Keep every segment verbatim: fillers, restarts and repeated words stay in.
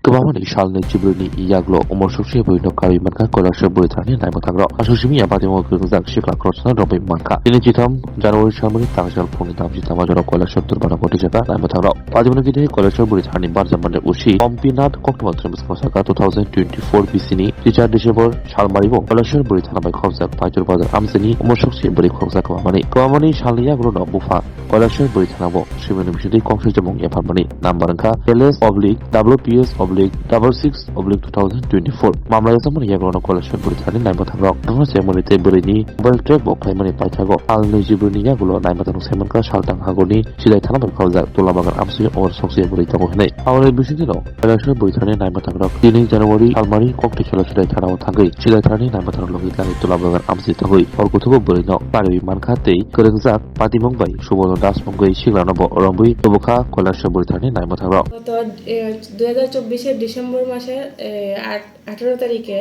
Kwbangmani salni chibrini yagulo umor sukse bwrwino karwi mankha Kailasor bwrwi thanani naimwthangrok. Aswk simi ya patimung kwrwngjak sikla khoroksa romwi mankha. Tini chitham January salmani tangsal phungni tamchi tama jorao Kailasor Durbar boti jaka naimwthangrok. Patimungni kiti Kailasor bwrwi thanani barjamani usi Ompinath Koktwma Trembi saka two thousand twenty-four B C ni teacher December salmaribo Kailasor bwrwi thana bai khorokjak Paitur Bazar amchini umor sukse bwrwi khorokjak kwbangmani. Kwbangmani salni yagulono bupha Kailasor bwrwi thanao swimani bisingtwi kok swijamung yapharmani number wngkha L S oblique W P S oblique double six oblique two thousand twenty-four. Mamla yajakmani yagulono Kailasor bwrwi thanani naimwthangrok thangna chayamani tei bwrwini mobile track bo khlaimani paithago salni chibrini yagulo naimwthangrok saimankha saltang hagurni Sidai thana bai khorokjak Tulabagan amsui umor sukse bwrwi tongo hinwi. Aboni bisingtwino Kailasor bwrwi thanani naimwthangrok tini January salmari kokthwi salo Sidai thanao thangwi Sidai thanani naimwthangrok logi tlangwi Tulabagan amsui thangwi hor kuthugo bwrwino karwi mankha tei kwrwngjak patimung bai Suborno Das mungwi siklano bo romwi tubukha Kailasor bwrwi thanani naimwthangrok. গত, এ, দুই হাজার চব্বিশের ডিসেম্বর মাসের, এ, আট-, আঠারো তারিখে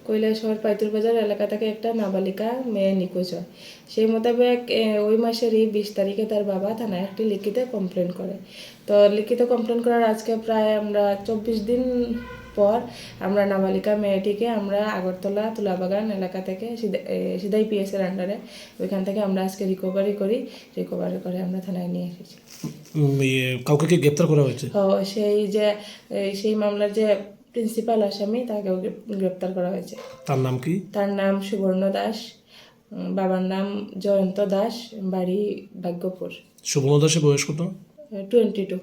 কৈলাসহর পাইতুর বাজার এলাকা থেকে একটা নাবালিকা মেয়ে নিখোঁজ হয়। সেই মোতাবেক, এ, ওই মাসেরই বিশ তারিখে তার বাবা থানায় একটি লিখিত কমপ্লেন করে। তো লিখিত কমপ্লেন করার আজকে প্রায় আমরা চব্বিশ দিন পর আমরা নাবালিকা মেয়েটিকে আমরা আগরতলা তুলাবাগান এলাকা থেকে সিধা-, এ, সিধাই পিএস এর আন্ডারে ওইখান থেকে আমরা আজকে রিকভারি করি, রিকভারি করে আমরা থানায় নিয়ে এসেছি। উম, ইয়ে, কাউকে কি গ্রেপ্তার করা হয়েছে? ও, সেই যে, এই, সেই মামলার যে প্রিন্সিপাল আসামি, তাকেও গ্রেপ-, গ্রেপ্তার করা হয়েছে। তার নাম কি? তার নাম সুবর্ণ দাস, উম, বাবার নাম জয়ন্ত দাস, বাড়ি ভাগ্যপুর। সুবর্ণ দাসের বয়স কত? এ, টোয়েন্টি টু।